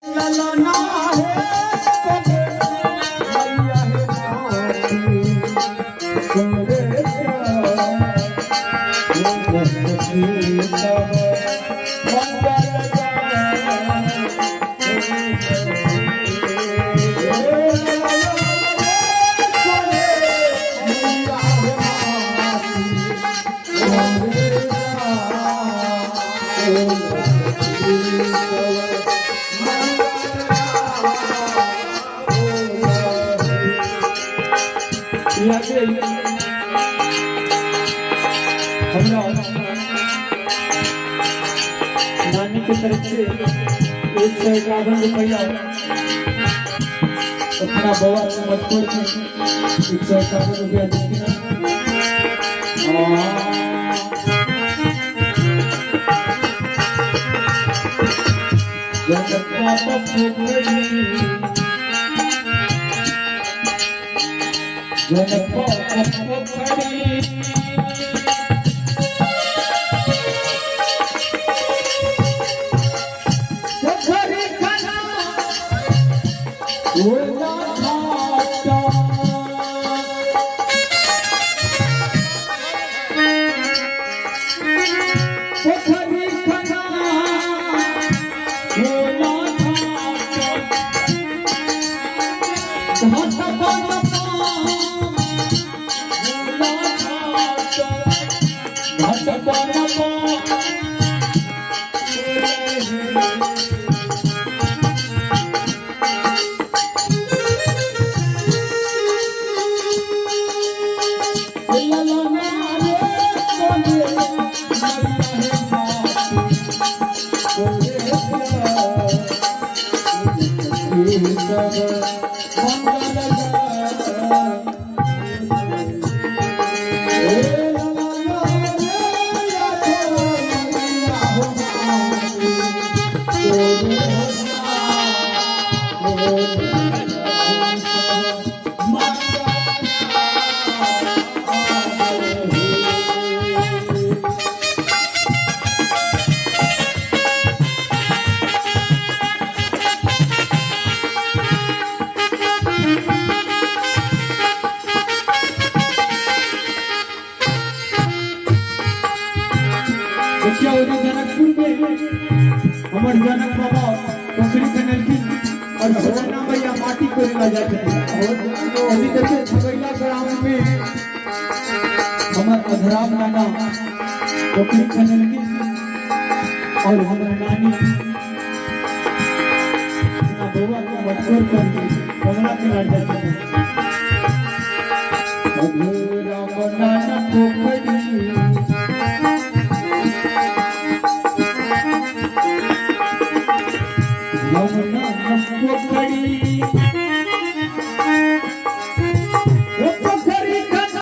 ललना हे मैया हे हमरा नानी के तरफ से 151 रुपया, अपना बवा के मटकोर में 151 रुपया देती। जनक पोखरी, पोखरी खना ओला घाटा, पोखरी खना ओला घाटा, घाट पर ओला घाटा, घाट पर। देखिए, जनकपुर में हमर जनक बाबा पोखरी खनलखिन और सुनैना मैया माटी कोरे ला जाए छथिन। अभी देखिए, छगैला ग्राम में हमर अधराम नाना पोखरी खनलखिन और हमर नानी अपना बउआ के मटकोर कर कमला किनार जाए छथिन। अधराम नाना पोखरी, हम नाना पोखरी।